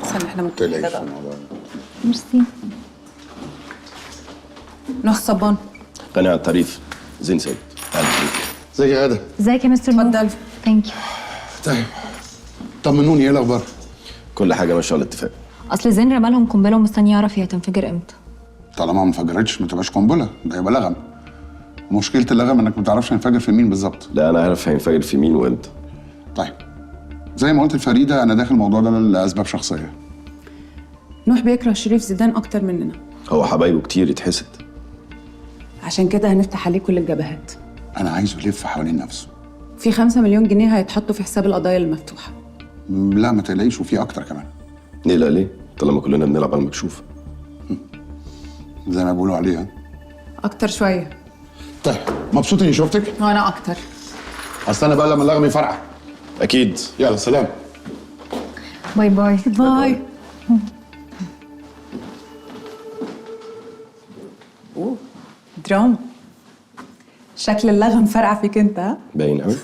حاسه ان احنا ممكن تقلقيش نحتاج في الموضوع ده. ميرسي. نص صبان. غني عن التعريف، زين سيد. تعالى. ازيك يا غاده؟ ازيك يا مستر نوح؟ اتفضل. thank you. طيب طمنوني، ايه الاخبار؟ كل حاجة ماشية على الاتفاق. اصل زين رمالهم قنبلة ومستني يعرف هي هتنفجر امتى. طالما ما انفجرتش ما تبقاش قنبله، ده يبقى لغم. مشكلة اللغم انك ما تعرفش هينفجر في مين بالظبط. لا انا عارف هينفجر في مين وامتى. طيب زي ما قلت لفريده، انا داخل الموضوع ده لاسباب شخصية. نوح بيكره شريف زيدان اكتر مننا، هو حبايبه كتير يتحسد. عشان كده هنفتح عليه كل الجبهات. انا عايزه يلف حوالين نفسه. في 5 مليون جنيه هيتحطوا في حساب القضايا المفتوحة. لا ما تقلقيش، وفي اكتر كمان. نقلق ليه؟ طالما كلنا بنلعب على المكشوف. زي ما بيقولوا عليها. اكتر شوية. طيب مبسوط اني شفتك. وانا اكتر. هستنى بقى لما اللغم يفرقع. اكيد. يلا سلام. bye bye. bye. اوه دراما، شكل اللغم فرقع فيك انت، ها؟ باين قوي.